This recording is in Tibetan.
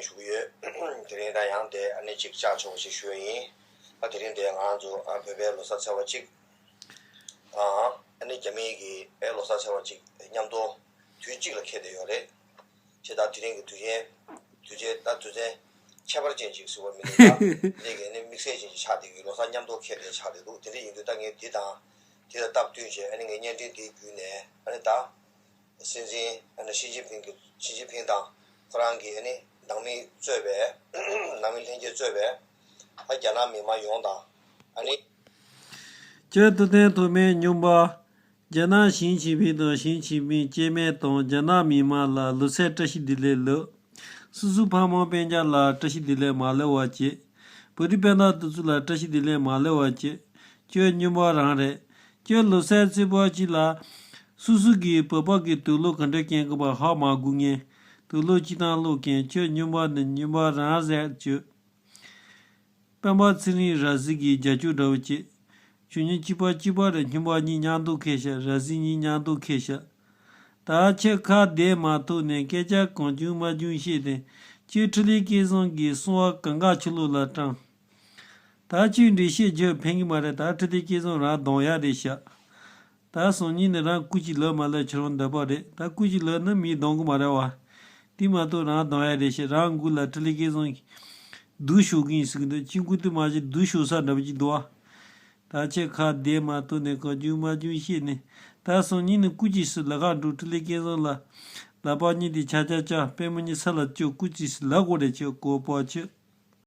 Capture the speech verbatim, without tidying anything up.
ཞུ་གི་ཡོད། དེ་རིང་ད་ཡང་དེ་ཨ་ནི་གཅིག་བཅར་ཆོག་ཅིག་ཞུ་ཡ་ཡིན། ཨ་དེ་རིང་དེ་ང་ཚོ་ཨ་བོད་པའི་ལོ་གསར་ཚེས་པ་གཅིག་དང་ཨ་ནི་རྒྱ་མིའི་གི་ཨེ་ལོ་གསར་ཚེས་པ་གཅིག་མཉམ་དུ་དུས་གཅིག་ལ་འཁེལ་བསྡད་ཡོད་རེད། བྱས་ཙང་དེ་རིང་གི་དུས་ཆེན་དུས་ཆེན་ད་དུས་ཚན་ཁྱད་པར་ཅན་ཅིག་ཟེར་བ་མི་འདུག་ད་འདི་གི་ཨ་ནི་དམིགས་བསལ་ཅན་ཅིག་ཆགས་བསྡད་ཀྱི་ལོ་གསར་མཉམ་དུ་འཁེལ་བསྡད་ཆགས་བསྡད་འདུག་དེ་འདྲ་ཡིན་དུས་ད་ངས་འདི་དང་དེ་ལ་སྟབས་བསྟུན་བྱས་ཨ་ནི་ངས་བརྙན་འཕྲིན་འདི་བརྒྱུད་ནས་ཨ་ནི་ད། སྲིད་འཛིན་ཨ་ནི་ཞི་ཅིན་ཕིང་གི་ཞི་ཅིན་ཕིང་དང་ཁོ་རང་གི་ཨ་ནི་ནང་མི་གཙོས་པའི་ནང་མི་ལྷན་རྒྱས་གཙོས་པའི་ཨ་རྒྱ་ནག་མི་མང་ཡོངས་དང་ཨ་ནི། སྤྱི་འཐུས་ཐོག་མའི་སྨྱུག་པ། རྒྱ་ནག་ཞིང་ཆེན་ཕིང་དང་ཞིང་ཆེན་ཕིང་སྐྱེ་དམན་དང་རྒྱ་ནག་མི་མང་ལ་ལོ་གསར་བཀྲ་ཤིས་བདེ་ལེགས་ལབ། སོ་སོའི་ཕ་མ་སྤུན་ཀྱག་ལ་བཀྲ་ཤིས་བདེ་ལེགས་མ་ལབ་པ་བྱེད། བོད་རིགས་སྤུན་ཟླ་དེ་ཚོ་ལ་བཀྲ་ཤིས་བདེ་ལེགས་མ་ལབ་པ་བྱེད། ཁྱོད་སྨྱོན་པ་རང་རེད། ཁྱོད་ལོ་གསར་ཚེས་པ་གཅིག་ལ། སོ་སོ་གི་བོད་པ་གི་དུག་ལོག་ག་འདྲ་སྐྱེ་དགོས་པ་ཧ་མ་གོ་ངས། དུག་ལོག་གཅིག་དང་ལོག་མཁན་ཁྱོད་སྨྱོན་པ་ནི་སྨྱོན་པ་རང་རེད་ཁྱོད། སྤེན་པ་ཚེ་རིང་ར་བཟི་གི་རྒྱབ་སྐྱོར་འདྲ་བོ་བྱེད། ཁྱོད་གཉིས་གཅིག་པ་གཅིག་པ་རེད། སྨྱོན་པ་གཉིས་མཉམ་དུ་འཁེལ་ཤག་ར་བཟི་གཉིས་མཉམ་དུ་འཁེལ་ཤག་ད་ཁྱོད་ཁ་བདེ་མ་ཐུབ་ནས་སྐད་ཆ་གང་བྱུང་མ་བྱུང་བཤད་དེ། ཁྱོད་འཕྲིན་ལས་སྐལ་བཟང་གི་གསང་བ་གང་ག་ཕྱི་ལོགས་ལ་བཀྲམ། ད་ཁྱོད་འགྲེལ་བཤད་རྒྱབ་ཕན་གི་མ་རེད། ད་འཕྲིན་ལས་སྐལ་བཟང་རང་གདམ་ཡག་རེད་ཤག་ད་སང་ཉིན་ནས་རང་སྐུ་མཁྱེན་ལབ་མ་ལབ་ཁྱེད་རང་འདོད་པ་རེད། ད་སྐུ་མཁྱེན་ལབ་ན་མི་གདམ་གི་མ་རེད་བ། དེ་མ་གཏོགས་རང་གདམ་ཡག་རེད་ཤག་རང་མགོ་ལ་འཕྲིན་ལས་སྐལ་བཟང་གིས་སྡུག་ཤོག་གིན་ཟེར་གི་འདུག་ཁྱོད་མགོ་དེ་མ་གཞི་སྡུག་ཤོག་ས་འདྲ་པོ་ཅིག་འདུག་བ། ད་ཁྱོད་ཁ་བདེ་མ་ཐུབ་ནས་གང་བྱུང་མ་བྱུང་བཤད་ནས། ད་སང་ཉིན་ནས་སྐུ་མཁྱེན་ཟེར་ལ་ཁ་འགྲོ། འཕྲིན་ལས་སྐལ་བཟང་ལ་ལག་པ་གཉིས་དེ་ཆ་ཆ་ཆ། པུས་མོ་གཉིས་ས་ལ་བཙུགས། སྐུ་མཁྱེན་ཟེར་ལབ་དགོས་རེད། ཁྱོད་གོ་པ་ཁྱོད།